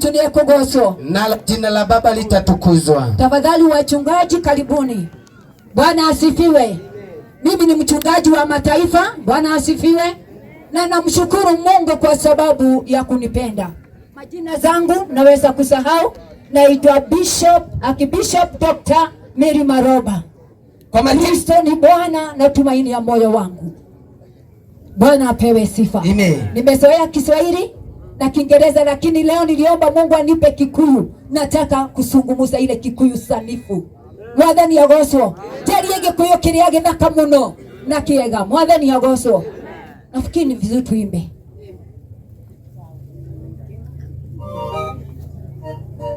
Witũ nĩ ekũgocwo. Nalo jina la Baba litatukuzwa. Tafadhali wachungaji, karibuni. Bwana asifiwe. Mimi ni mchungaji wa mataifa. Bwana asifiwe, na namshukuru Mungu kwa sababu ya kunipenda. Majina zangu naweza kusahau, naitwa Bishop Archbishop Dr. Mary Maroba. Kwa majina Kristo ni Bwana na tumaini ya moyo wangu. Bwana apewe sifa. Amen. Nimezoea Kiswahili na Kiingereza, lakini leo niliomba Mungu anipe Kikuyu. Nataka kusungumuza ile Kikuyu sanifu. Mwathani agocwo. Njarie Gikuyu kiria githaka muno na kiega. Mwathani agocwo. Nafikiri ni vizuri tuimbe.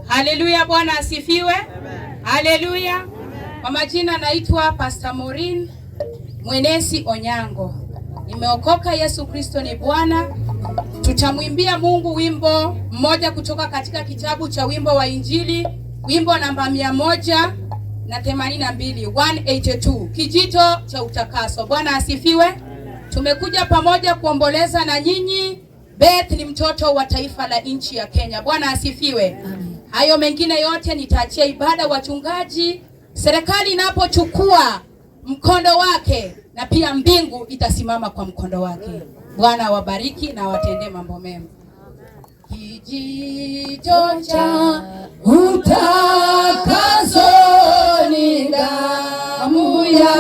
Haleluya, Bwana asifiwe. Haleluya. Kwa majina naitwa Pastor Maureen Mwenesi Onyango. Nimeokoka, Yesu Kristo ni Bwana. Tutamwimbia Mungu wimbo mmoja kutoka katika kitabu cha wimbo wa Injili, wimbo namba 182, 182, kijito cha utakaso. Bwana asifiwe. Tumekuja pamoja kuomboleza na nyinyi. Beth ni mtoto wa taifa la nchi ya Kenya. Bwana asifiwe. Hayo mengine yote nitaachia ibada wachungaji. Serikali inapochukua mkondo wake, na pia mbingu itasimama kwa mkondo wake. Bwana awabariki na awatendee mambo mema. Kijito cha utakaso ni damu ya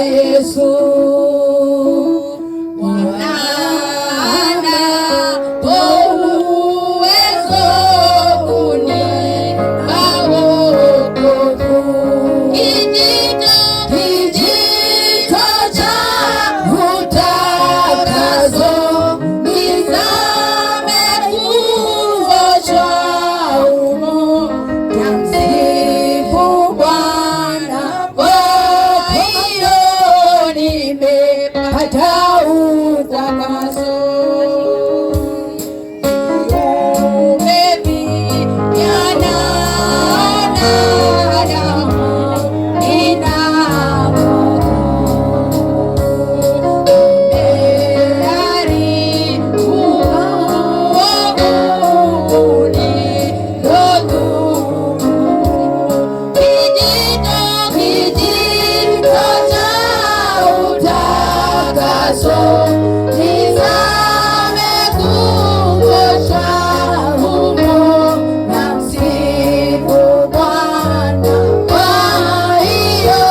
Yesu. Bwana anao uwezo kunipa wokovu. Kijito, Kijito cha utakaso nizame kuoshwa humo, namsifu Bwana kwa hiyo nimepata utakaso. Viumbe vipya na damu ina Nimeharibu uovu niliodhulumu. Kijito, Kijito cha utakaso nizame kuoshwa humo, namsifu Bwana, kwa hiyo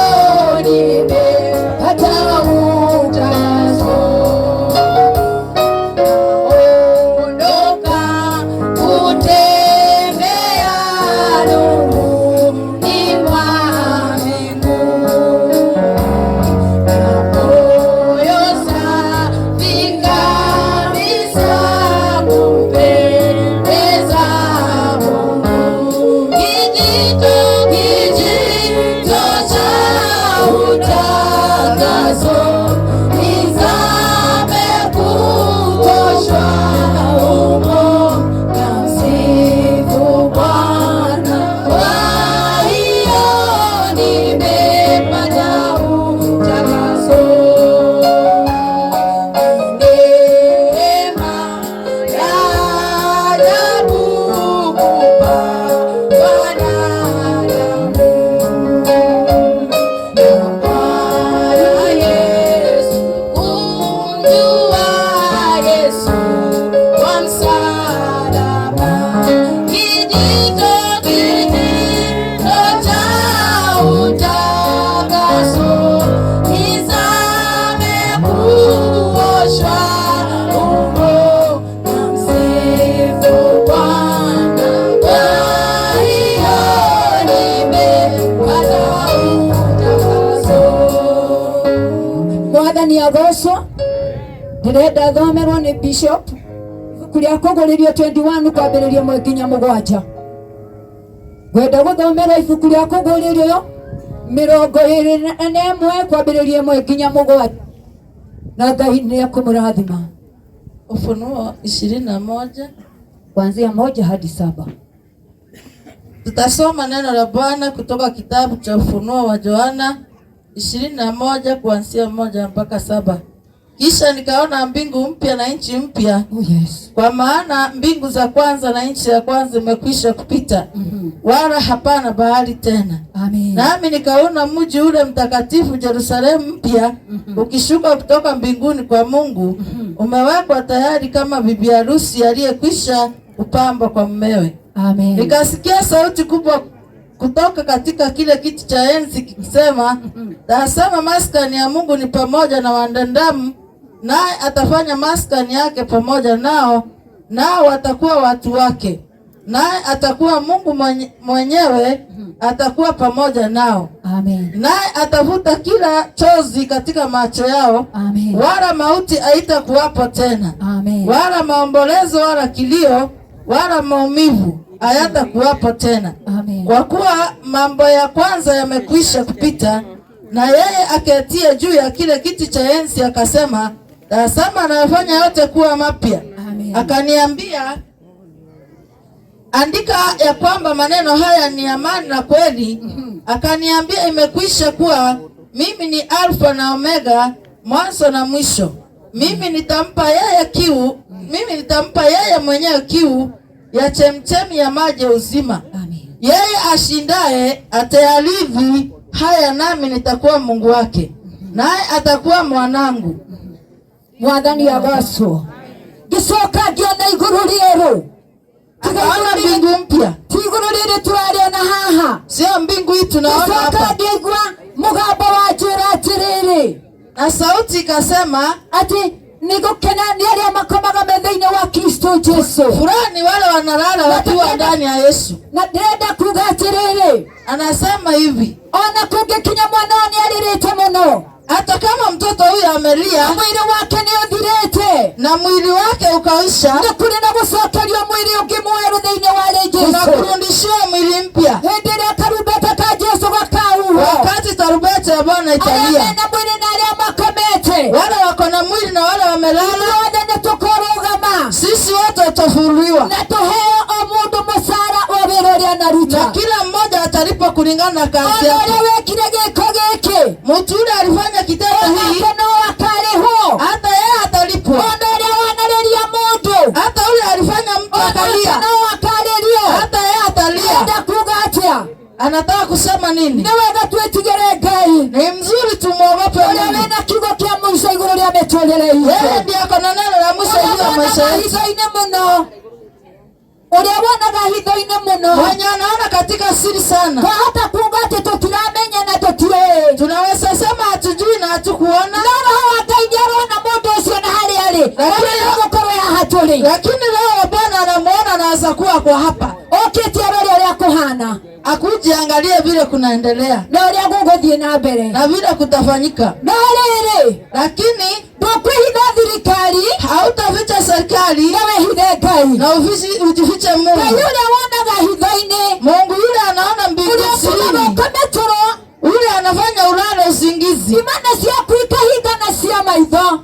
nimepata utakaso. Ondoka kutembea nuruni mwa mbingu, na moyo safi kabisa kumpendeza Mungu. Kijito, Kijito cha utakaso nizame kuoshwa humo, namsifu Bwana, kwa hiyo nimepata utakaso. Neema ya ajabu kupakwa na damu ya Bwana Yesu, kumjua Yesu kwa msalaba. Kijito, Kijito cha utakaso nizame kuoshwa humo, namsifu Bwana, kwa hiyo nimepata utakaso. Mwathani agocwo. Ndĩrenda thomerwo nĩ bishop ibuku rĩa Kũgũrĩrio 21 kwambĩrĩria 1 nginya 7. Ngwenda gũthomerwo ibuku rĩa Kũgũrĩrio 21 kwambĩrĩria 1 nginya 7, na Ngai nĩ ekũmũrathima. Ufunuo 21 kuanzia 1 hadi 7. Tutasoma neno la Bwana kutoka kitabu cha Ufunuo wa Yohana 21 kuanzia 1 mpaka 7. Kisha nikaona mbingu mpya na nchi mpya, Oh yes. kwa maana mbingu za kwanza na nchi ya kwanza imekwisha kupita, wala hapana bahari tena. Amen. Nami nikaona mji ule mtakatifu Yerusalemu mpya ukishuka kutoka mbinguni kwa Mungu, umewekwa tayari kama bibi harusi aliyekwisha kupambwa kwa mumewe. Amen. Nikasikia sauti kubwa kutoka katika kile kiti cha enzi kikisema, tazama, maskani ya Mungu ni pamoja na wanadamu, naye atafanya maskani yake pamoja nao, nao watakuwa watu wake, naye atakuwa Mungu mwenyewe atakuwa pamoja nao, Amen. naye atafuta kila chozi katika macho yao, Amen. wala mauti haitakuwapo tena, Amen. wala maombolezo wala kilio wala maumivu hayatakuwapo tena, Amen. kwa kuwa mambo ya kwanza yamekwisha kupita. Na yeye aketie juu ya kile kiti cha enzi akasema, tazama, nayafanya yote kuwa mapya. Amen. Akaniambia, andika ya kwamba maneno haya ni amani na kweli. Akaniambia, imekwisha kuwa. Mimi ni Alfa na Omega, mwanzo na mwisho. Mimi nitampa yeye kiu, mimi nitampa yeye mwenyewe kiu ya chemchemi ya maji ya uzima. Amen. Yeye ashindaye atayarithi haya, nami nitakuwa Mungu wake, naye atakuwa mwanangu. Mwathani agocwo. Ngĩcoka ngĩona igũrũ rĩerũ. Akaona mbingu mpya, Ti igũrũ rĩrĩ tũrarĩona haha. sio mbingu hii tunaona Ngĩcoka hapa. ngĩigua mũgambo wanjĩra atĩrĩrĩ, Na sauti ikasema, atĩ nĩgũkena nĩ arĩa makomaga me thĩinĩ wa Kristo Jesu. furaha ni wale wanalala wakiwa ndani ya Yesu. Na ndĩrenda kuga atĩrĩrĩ, Anasema hivi, ona kũngĩkinya mwana ũyũ nĩarĩrĩte mũno, hata kama mtoto huyu amelia mwĩrĩ wake nĩũthirĩte, na mwili wake ukaisha, nĩ kũrĩ na gũcokerio mwĩrĩ ũngĩ mwerũ thĩinĩ wa rĩ kuna Jesu. kurudishiwa mwili mpya. Hĩndĩ ĩrĩa karumbeta ka Jesu gakauhwo, Wakati tarumbeta ya Bwana arĩa italia, mena mwĩrĩ na arĩa makomete, wale wako na mwili na wale wamelala, ithuothe nĩtũkũrũgama sisi wote tutafunuliwa, na tũheo o mũndũ mũcara wa wĩra ũrĩa na anaruta. kila mmoja atalipwa kulingana na kazi Ona yake. ũrĩa wekire gĩko gĩkĩ, Mtu yule alifanya kitendo hii, onake no akarĩhwo. hata yeye atalipwa. Ona ũrĩa wanarĩria mũndũ, Hata yule alifanya mtu onake akalia, no akarĩrio. hata yeye atalia. Enda kuga atĩa? Anataka kusema nini? Nĩ wega twĩtigĩre Ngai Ni mzuri tumwogope ũrĩa Mungu. wĩna kiugo kĩa mũico igũrũ rĩa mĩtũrĩre Yeye itũ. ndiye ako na neno la mwisho Ũrĩa juu ya maisha wonaga yetu. hitho-inĩ mũno, ũrĩa wonaga hitho-inĩ mũno, Mwenye anaona katika siri sana, twahota kuga atĩ tũtiramenya na tũtiũĩ, tunaweza sema hatujui na hatukuona, no Roho wa Ngai nĩarona mũndũ ũcio na harĩa arĩ, Lakini- ona gũkorwo haha tũrĩ, lakini roho wa Bwana anamuona, anaweza kuwa kwa hapa, okĩte arore ũrĩa kũhana akuje angalie vile kunaendelea na ũrĩa gũgũthiĩ na mbere. na vile kutafanyika. No rĩrĩ, Lakini ndũkwĩhitha thirikari hautaficha serikali na wĩhithe Ngai. na ujifiche Ngai Mungu. ũrĩa wonaga hitho-inĩ, Mungu yule anaona mbingu ũrĩa ũtũmaga sirini, ũkome toro, yule anafanya ulale usingizi, imana ciaku ikahinga na cia maitho,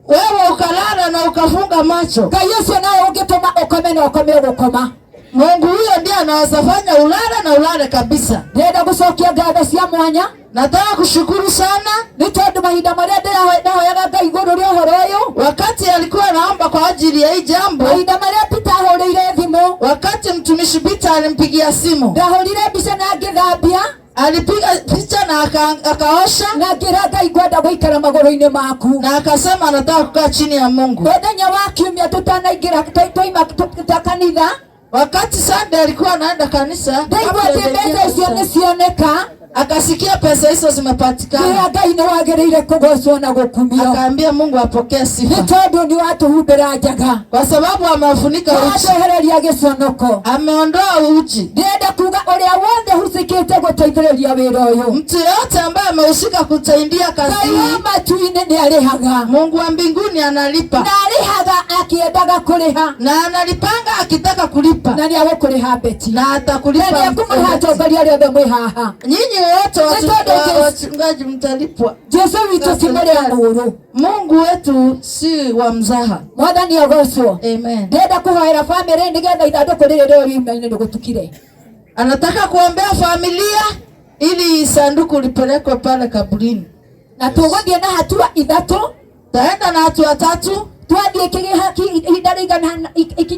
wewe ukalala na ukafunga macho. Ngai ũcio nawe ũngĩtũma ũkome na ũkome ũgũkoma. Mungu huyo ndiye anaweza fanya ulale na ulale kabisa. Ndĩrenda gũcokia ngatho cia mwanya Nataka kushukuru sana. nĩ tondũ mahinda marĩa ndĩrahoyaga Ngai igũrũ rĩa ũhoro ũyũ, Wakati alikuwa anaomba kwa ajili ya hii jambo, mahinda marĩa Peter ahũrĩire thimũ, wakati mtumishi Peter alimpigia simu, ndahũrire mbica na ngĩthambia alipiga picha na akaosha na ngĩra Ngai ngwenda gũikara magũrũ-inĩ maku. na akasema anataka kukaa chini ya Mungu. Mũthenya wa kiumia tũtanaingĩra twaima ta kanitha, Wakati Sunday alikuwa anaenda kanisa, ndaigua kabla atĩ hajaingia mbeca icio kanisa, nĩ cioneka. akasikia pesa hizo zimepatikana, Kĩrĩa Ngai nĩ wagĩrĩire kũgocwo na gũkumio, akaambia Mungu apokee nĩ sifa tondũ nĩ watũhumbĩra njaga, kwa sababu amefunika uchi, watwehereria gĩconoko. ameondoa uchi. Ndĩrenda kuga ũrĩa wothe hucĩkĩte gũteithĩrĩria wĩra ũyũ, Mtu yeyote ambaye amehusika kusaidia kazi Ngai wa hii, matu-inĩ nĩ arĩhaga, Mungu wa mbinguni analipa na arĩhaga akĩendaga kũrĩha, na analipanga akitaka kulipa na nĩ agũkũrĩha Beti, na na nĩ atakulipa. ekũmũrĩha atongoria arĩa othe mwĩ haha. Nyinyi wote Nitondo Yesu. wachungaji mtalipwa. Jesu witũ ti mũrĩa mũũru, Mungu wetu si wa mzaha. Mwathani agocwo. Amen. Ndĩrenda kũhoera bamĩrĩ nĩgetha ithandũkũ rĩrĩ rĩo riuma-inĩ nĩgũtukire. Anataka kuombea familia ili sanduku lipelekwe pale kaburini, Na tũgũthiĩ na hatua ithatũ. Taenda na hatua tatu, Twathiĩ ihinda rĩigana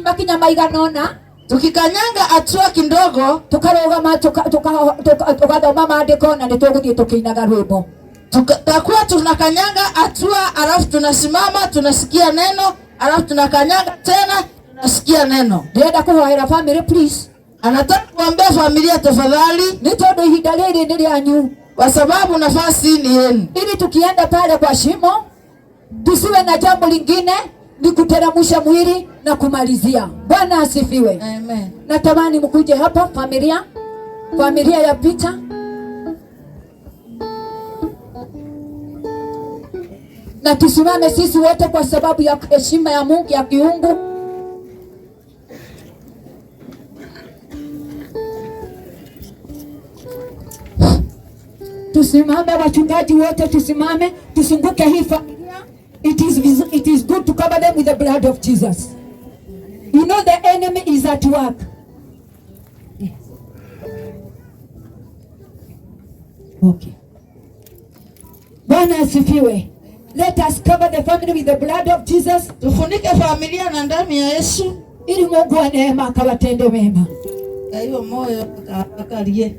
makinya maigana ũna, tukikanyanga hatua kidogo, tukarũgama tugathoma maandĩko na nĩ tũgũthiĩ tũkĩinaga rwĩmbo. Tutakuwa tunakanyanga hatua, alafu tunasimama tunasikia neno, alafu tunakanyanga tena tunasikia neno. Ndĩrenda kũhoera family please. Anataka kuambia familia tafadhali, Nĩ tondũ ihinda rĩrĩ nĩ rĩanyu, kwa sababu nafasi hii ni yenu, ili tukienda pale kwa shimo tusiwe na jambo lingine, ni kuteremsha mwili na kumalizia. Bwana asifiwe. Amen. Natamani mkuje hapa familia, familia ya Peter. Na tusimame sisi wote kwa sababu ya heshima ya Mungu ya kiungu. Tusimame wachungaji wote, tusimame tusunguke hii familia. It is good to cover them with the blood of Jesus. You know the enemy is at work. Yes. Okay. Bwana asifiwe. Let us cover the family with the blood of Jesus, Tufunike familia na damu ya Yesu, ili Mungu wa neema akawatende mema. Hiyo moyo akalie.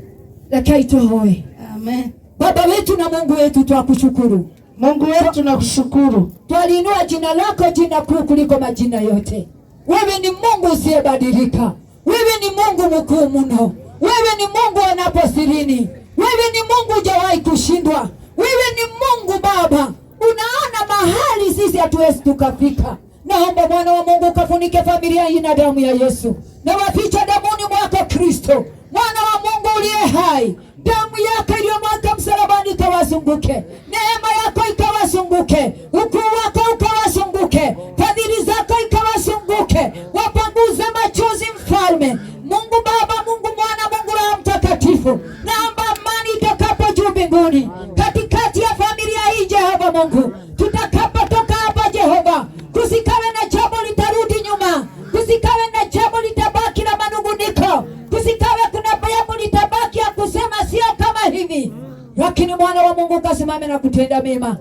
Rekei tuhoe. Amen. Baba wetu na Mungu wetu, twakushukuru. Mungu wetu tunakushukuru. Twaliinua jina lako, jina kuu kuliko majina yote. Wewe ni Mungu usiyebadilika. Wewe ni Mungu mkuu mno. Wewe ni Mungu anapo sirini. Wewe ni Mungu hujawahi kushindwa. Wewe ni Mungu Baba, unaona mahali sisi hatuwezi tukafika. Naomba Bwana wa Mungu ukafunike familia hii na damu ya Yesu, na wafiche damuni mwako Kristo, Mwana wa Mungu uliye hai. Damu yako iliyomwagwa msalabani ikawazunguke, neema yako ikawazunguke, ukuu wako ukawazunguke, fadhili zako ikawazunguke, wapanguze machozi Mfalme Mungu Baba, Mungu Mwana, Mungu Roho Mtakatifu. Naomba amani itakapo juu mbinguni katikati ya familia hii, Jehova Mungu, tutakapotoka hapa Jehova, kusikawe na jambo litarudi nyuma, kusikawe na jambo litabaki la manunguniko, kusikawe kuna jambo litabaki ya kusema sio kama hivi, lakini Mwana wa Mungu kasimame na kutenda mema.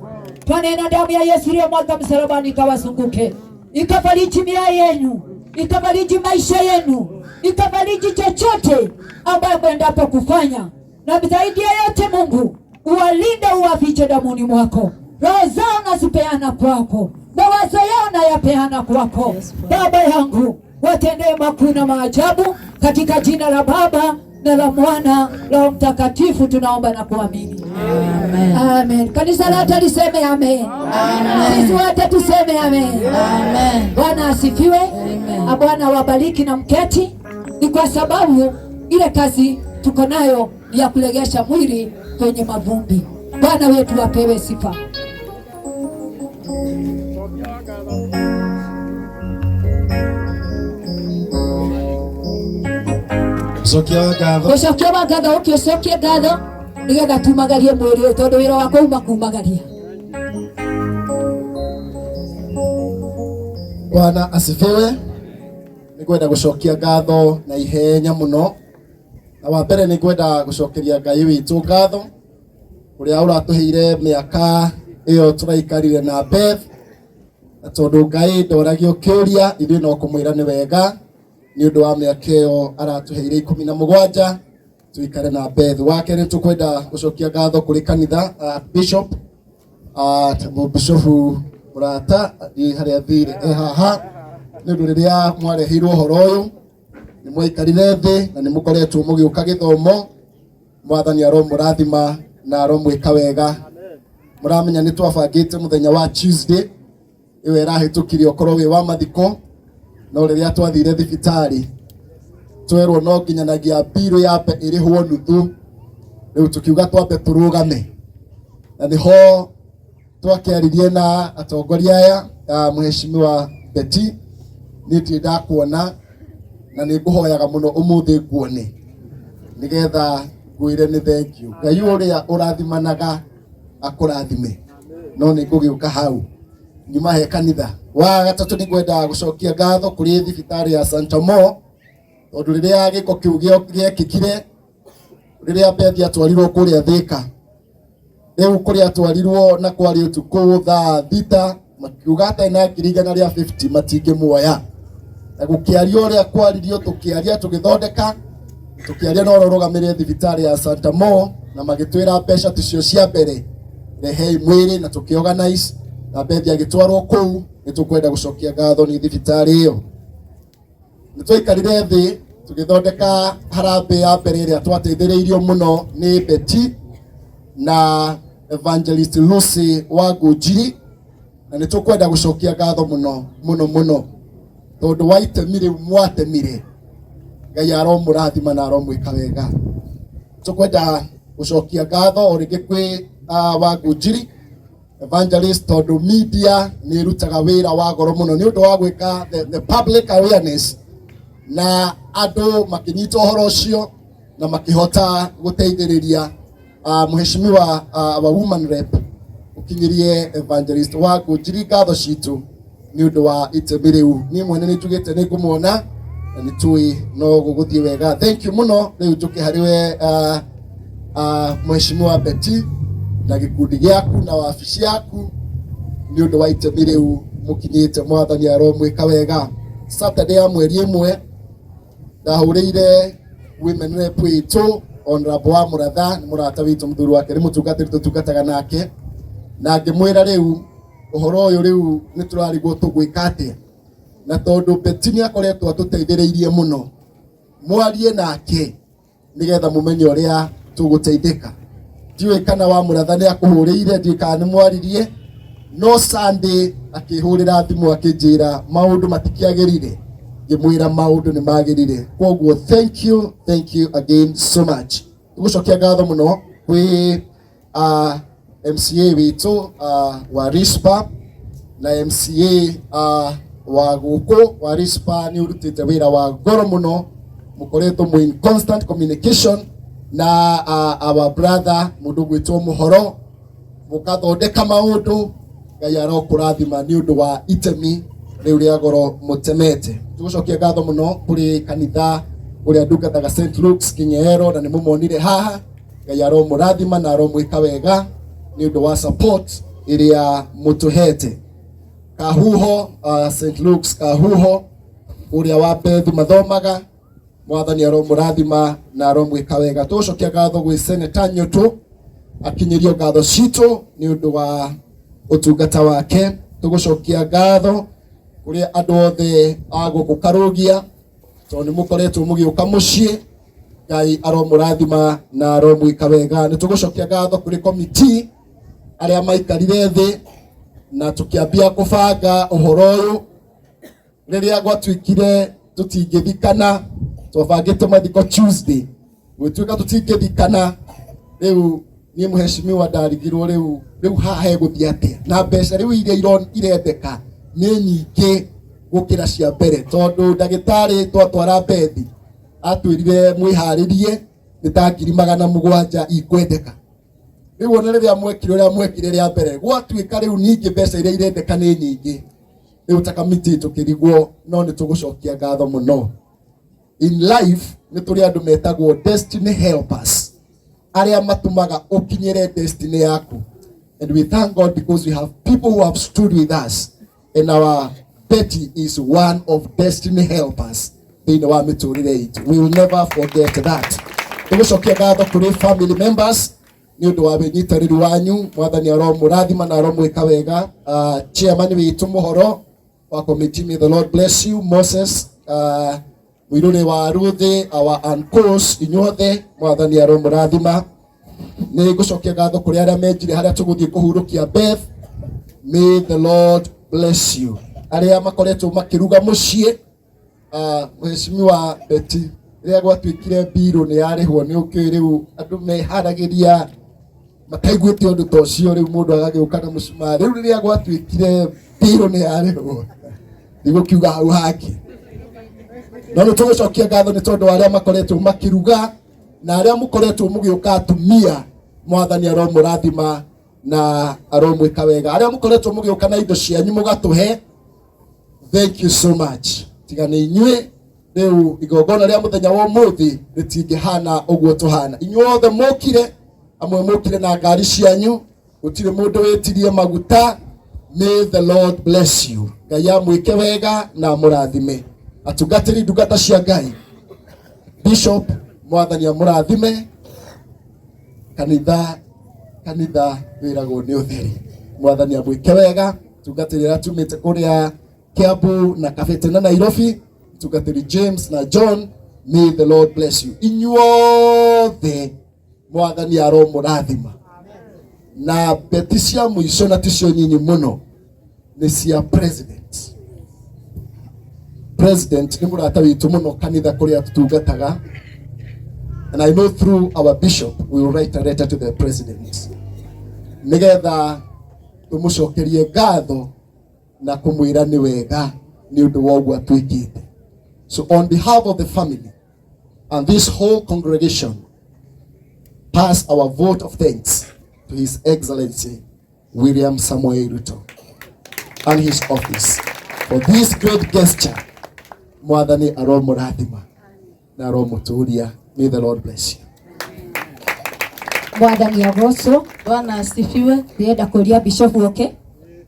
Twanena damu ya Yesu iliyomwaga msalabani ikawazunguke, ikafariji mioyo yenu, ikafariji maisha yenu, ikafariji chochote ambayo mwendapo kufanya, na zaidi ya yote Mungu uwalinde, uwafiche damuni mwako. Roho zao nazipeana kwako, mawazo yao nayapeana kwako. Baba yangu, watendee makuu na maajabu, katika jina la Baba na la Mwana la Mtakatifu tunaomba na kuamini. Amen. Amen. Kanisa lote liseme amen. Amen. Sisi wote tuseme amen. Amen. Bwana asifiwe. Amen. Bwana wabariki na mketi. Ni kwa sababu ile kazi tuko nayo ni ya kulegesha mwili kwenye mavumbi. Bwana wetu apewe sifa. Cokia wa ngatho. Gũcokia wa ngatho, ũkĩũcokie ngatho nĩgetha tumagarie mwĩrĩ ũyũ, tondũ wĩra wakwa uma kumagaria. Bwana asifiwe. Nĩngwenda gũcokia ngatho na ihenya mũno, na wa mbere nĩngwenda gũcokeria Ngai witũ ngatho ũrĩa ũratũheire mĩaka ĩyo tũraikarire na Beth, na tondũ Ngai ndoragio kĩũria, ithuĩ no kũmwĩra nĩ wega nĩ ũndũ wa mĩaka ĩyo aratũheire 17 tuikare na Beth. Wa kerĩ tũkwenda gũcokia ngatho kũrĩ kanitha, Bishop, mũbishofu mũrata thiĩ harĩa thire e haha, nĩ ũndũ rĩrĩa mwareheirwo ũhoro ũyũ nĩ mwaikarire thĩ na nĩ mũkoretwo mũgĩũka gĩthomo. Mwathani aromũrathima na aromwĩka wega. Mũramenya nĩ twabangĩte mũthenya wa Tuesday ĩyo ĩrahĩtũkire ũkorwo wĩ wa mathiko, no rĩrĩa twathire thibitarĩ twerwo no nginyanagia mbirũ yambe ĩrĩhwo nuthu, rĩu tũkiuga twambe tũrũgame, na nĩho twakĩaririe na atongoria aya, Mheshimiwa Betty, niĩ ndirĩ ndakuona na nĩ ngũhoyaga mũno ũmũthĩ nguone nĩgetha ngwĩre nĩ thank you. Ngai ũrĩa ũrathimanaga akũrathime, no nĩ ngũgĩũka hau nyuma he kanitha. Wa gatatũ nĩ ngwenda gũcokia ngatho kũrĩ thibitarĩ ya Santa Mo, tondũ rĩrĩa gĩko kĩu gĩekĩkire, rĩrĩa Beth atwarirwo kũrĩa Thĩka, rĩu kũrĩa atwarirwo na kwarĩ ũtukũ thaa 6, Makiuga atarĩ na 150,000 matingĩmuoya. Na gũkĩario ũrĩa kwaririo, tũkĩaria, tũgĩthondeka, tũkĩaria na ũrĩa ũrũgamĩrĩire thibitarĩ ya Santa Mo, na magĩtwĩra mbeca ticio cia mbere, rehei mwĩrĩ, na tũkĩorganize na Bethi agĩtwarwo kũu. Nĩ tũkwenda gũcokia ngatho nĩ thibitarĩ ĩyo. Nĩ twaikarire thĩ tũgĩthondeka harambĩ ya mbere ĩrĩa twateithĩrĩirio mũno nĩ Betty na Evangelist Lucy wa Ngũnjiri, na nĩ tũkwenda gũcokia ngatho mũno mũno mũno tondũ wa itemi rĩu mwatemire. Ngai aromũrathima na aromwĩka wega. Tũkwenda gũcokia ngatho o rĩngĩ kwĩ wa Ngũnjiri Evangelist tondũ media nĩ ĩrutaga wĩra wa goro mũno nĩ ũndũ wa gwĩka the public awareness, na andũ makĩnyita ũhoro ũcio na makĩhota gũteithĩrĩria mheshimiwa wa woman rep ũkinyĩrie Evangelist wa Ngũnjiri ngatho citũ nĩ ũndũ wa itemi rĩu. Niĩ mwene nĩ njugĩte nĩ ngũmuona na nĩ tũĩ no gũgũthiĩ wega. Thank you mũno. Rĩu njũke harĩ we mheshimiwa Betty na gĩkundi gĩaku na wabici yaku nĩ ũndũ wa itemi rĩu mũkinyĩte. Mwathani aromwĩka wega. Saturday ya 1 ndahũrĩire women rep witũ Honorable wa Mũratha, nĩ mũrata witũ, mũthuri wake nĩ mũtungatĩri tũtungataga nake, na ngĩmwĩra rĩu ũhoro ũyũ rĩu nĩ tũrarigwo tũgwĩka atĩa, na tondũ Betty nĩ akoretwo atũteithĩrĩirie mũno, mwarie nake nĩgetha mũmenye ũrĩa tũgũteithĩka. Ndiũĩ kana wa Mũratha nĩ akũhũrĩire, ndiũĩ kana nĩ mwaririe, no Sunday akĩhũrĩra thimũ akĩnjĩra maũndũ matikĩagĩrire, ngĩmwĩra maũndũ nĩ magĩrire. Koguo thank you, thank you again so much. Tũgũcokia ngatho mũno kwĩ MCA witũ wa Rispa na MCA wa gũkũ wa Rispa. Nĩ ũrutĩte wĩra wa goro mũno, mũkoretwo mwĩ in constant communication na our brother mũndũ gwĩtwo Mũhoro, mũkathondeka maũndũ. Ngai arokũrathima nĩ ũndũ wa itemi rĩu rĩa goro mũtemete. Tũgũcokia ngatho mũno kũrĩ kanitha ũrĩa ndungataga, St Luke's Kinyero, na nĩ mũmonire haha. Ngai aromũrathima na aromwĩka wega nĩ ũndũ wa support ĩrĩa mũtũhete. Kahuho, St Luke's Kahuho, ũrĩa wa Bethu mathomaga, Mwathani aromũrathima na aromwĩka wega. Tũgũcokia ngatho gwĩ Senator Nyũtũ, akinyĩrio ngatho citũ nĩ ũndũ wa ũtungata wake. Tũgũcokia ngatho kũrĩ andũ othe a gũkũ Karũgia tondũ nĩ mũkoretwo mũgĩũka mũciĩ. Ngai aromũrathima na aromwĩka wega. Nĩ tũgũcokia ngatho kũrĩ komiti arĩa maikarire thĩ na tũkĩambia kũbanga ũhoro ũyũ rĩrĩa gwatuĩkire tũtingĩthikana. Twabangĩte mathiko Tuesday, gwĩtuĩka tũtingĩthikana. Rĩu niĩ mheshimiwa ndarigirwo rĩu haha hegũthiĩ atĩa, na mbeca rĩu iria irendeka nĩ nyingĩ gũkĩra cia mbere, tondũ ndagĩtarĩ twatwara Bethi atwĩrire mwĩharĩrie nĩ ta 700,000 ikwendeka. Rĩu ona rĩrĩa mwekire ũrĩa mwekire rĩa mbere, gwatuĩka rĩu ningĩ mbeca iria irendeka nĩ nyingĩ. Rĩu ta kamiti tũkĩrigwo, no nĩ tũgũcokia ngatho mũno. In life nĩ tũrĩ andũ metagwo destiny helpers, arĩa matũmaga ũkinyĩre destiny yaku, and we thank God because we have people who have stood with us, and our Betty is one of destiny helpers thĩinĩ wa mĩtũrĩre itũ. We will never forget that. Tũgũcokia ngatho kũrĩ family members nĩ ũndũ wa wĩnyitanĩri wanyu. Mwathani aromũrathima na aromwĩka wega. Chairman witũ Mũhoro wa committee, may the Lord bless you. Moses mũirũrĩ wa Ruthi, our uncles inyuothe, Mwathani aromũrathima. Nĩ ngũcokia ngatho kũrĩ arĩa menjire harĩa tũgũthiĩ kũhurũkia Beth, may the Lord bless you. Arĩa makoretwo makĩruga mũciĩ, mheshimiwa Betty, rĩrĩa gwatuĩkire mbirũ nĩ yarĩhwo, nĩ ũkĩũĩ rĩu andũ meharagĩria mataiguĩte ũndũ ta ũcio. Rĩu mũndũ agagĩũka na mũcumarĩ. Rĩu rĩrĩa gwatuĩkire mbirũ nĩ yarĩhwo, ndigũkiuga hau hangĩ, no nĩ tũgũcokia ngatho nĩ tondũ wa arĩa makoretwo makĩruga na arĩa mũkoretwo mũgĩũka atumia. Mwathani aromũrathima na aromwĩka wega. Arĩa mũkoretwo mũgĩũka na indo cianyu mũgatũhe, thank you so much. Tiga nĩ inyuĩ, rĩu igongona rĩa mũthenya wa ũmũthĩ rĩtingĩhana ũguo tũhana. Inyuothe mũkire, amwe mũkire na ngari cianyu, gũtirĩ mũndũ wĩtirie maguta. May the Lord bless you. Ngai amwĩke wega na amũrathime. Atungatĩri ndungata cia Ngai, Bishop, Mwathani amũrathime. Kanitha kanitha wĩragwo nĩ ũtheri. Mwathani amwĩke wega. Tungatĩri arĩa tumĩte kũrĩa Kiambu na Kabete na Nairobi, tungatĩri James na John, may the Lord bless you. Inyuothe Mwathani aromũrathima. Na beti cia mũico na ticio nyinyi mũno nĩ cia president. President nĩ mũrata witũ mũno kanitha kũrĩa tũtungataga, and I know through our bishop we will write a letter to the president nigetha tumucokerie ngatho na kumwira ni wega ni undu wa uguo atwikite. So on behalf of the family and this whole congregation, pass our vote of thanks to His Excellency William Samoei Ruto and his office for this great gesture. Mwathani aromũrathima na aromũtũria. May the Lord bless you. Mwathani agocwo. Bwana asifiwe. Ndĩrenda kũria bishofu oke.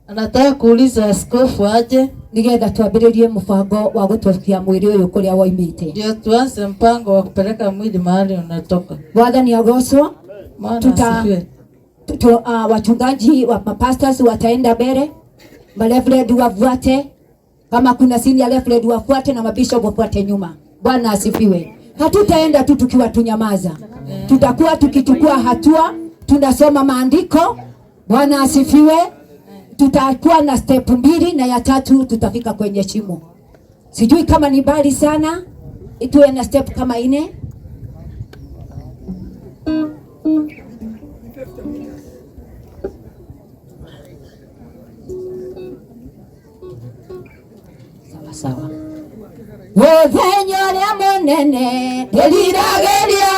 Anataka kuuliza askofu aje nigetha twambĩrĩrie mũbango wa gũtwakia mwĩrĩ ũyũ kũrĩa woimĩte. Ndio tuanze mpango wa kupeleka mwili mahali unatoka. Mwathani agocwo. Bwana Tuta asifiwe. Wachungaji wa mapastors wataenda mbele, mareverend wafuate, kama kuna senior reverend wafuate na mabishop wafuate nyuma. Bwana asifiwe. Hatutaenda tu tukiwa tunyamaza, tutakuwa tukichukua hatua, tunasoma maandiko. Bwana asifiwe. Tutakuwa na step 2 na ya 3 tutafika kwenye shimo. Sijui kama ni mbali sana, tuwe na step kama 4. Sawa sawa. Mũthenya ũrĩa mũnene ndĩriragĩria